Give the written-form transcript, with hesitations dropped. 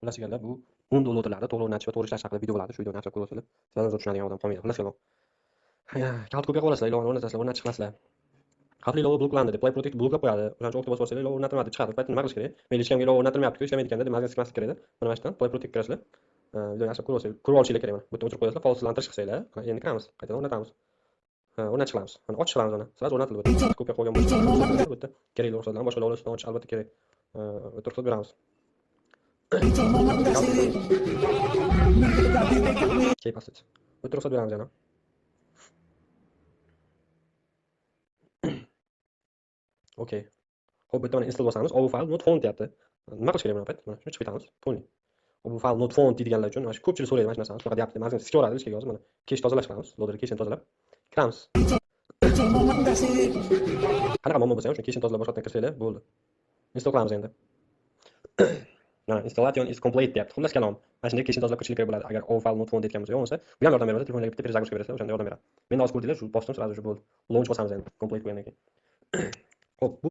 Xullas kalom, bu 10 loaderlarda to'g'ri o'rnatish va to'g'ri ishlash haqida video bo'ladi. Shu videoni yaxshilab ko'rib olsanglar, sizlardan zo'r tushunadigan odam qolmaydi. Xullas kalom. Kalit kopiya qilib olasizlar, ilovani o'rnatasizlar, o'rnatish qilasizlar. Xavfli ilova bloklandi deb Play Protect bloklab qo'yadi. O'shaning uchun okni bosib olsanglar, ilova o'rnatilmadi deb chiqadi. Bu paytda nima qilish kerak? Mayli, hech kimga ilova o'rnatilmayapti-ku, ishlamaydi ekanda deb mazza sikmaslik kerak-da. Mana shu yerdan Play Protect kirasizlar. Videoni yaxshilab ko'rib olsanglar, ko'rib olishinglar kerak mana. Bu yerda o'chirib qo'yasizlar, faolsizlantirish qilsanglar, mana endi kiramiz, qaytadan o'rnatamiz. O'rnatish qilamiz. Mana ochish qilamiz mana. Sразу o'rnatildi bu yerda. Kopiya qo'ygan bo'lsa, bu yerda kerakli ruxsatlarni boshqa ilovalar ustidan ochish albatta kerak. Bu yerda ruxsat beramiz. Key passage. Bu yerda ruxsat beramiz yana. Okey. Xo'p, bu yerda mana install bosamiz. Ovu file not found deyapti. Nima qilish kerak mana bu payt? Mana shuni chiqib ketamiz. Полный. Ovu file not found deydiganlar uchun mana shu ko'pchilik so'raydi mana shu narsani. Shunaqa deyapti. Mazmun sikaveradi, ichga yozib mana. Kesh tozalash qilamiz. Loader keshini tozalab kiramiz. Qanaqa muammo bo'lsa ham shuni keshini tozalab boshqatdan kirsanglar bo'ldi. Install qilamiz endi. Mana installation is complete deyapti. Xullas kalom, mana shunday keshini tozalab kirishlik kerak bo'ladi. Agar ovu file not found deyotgan bo'lsa, yo bo'lmasa, bu ham yordam beradi. Telefonlarga bitta перезагрузка berasizlar, o'shanda yordam beradi. Menda hozir ko'rdinglar, shu bosdim, sразу shu bo'ldi. Launch bosamiz endi, complete bo'lgandan keyin. Xo'p, bu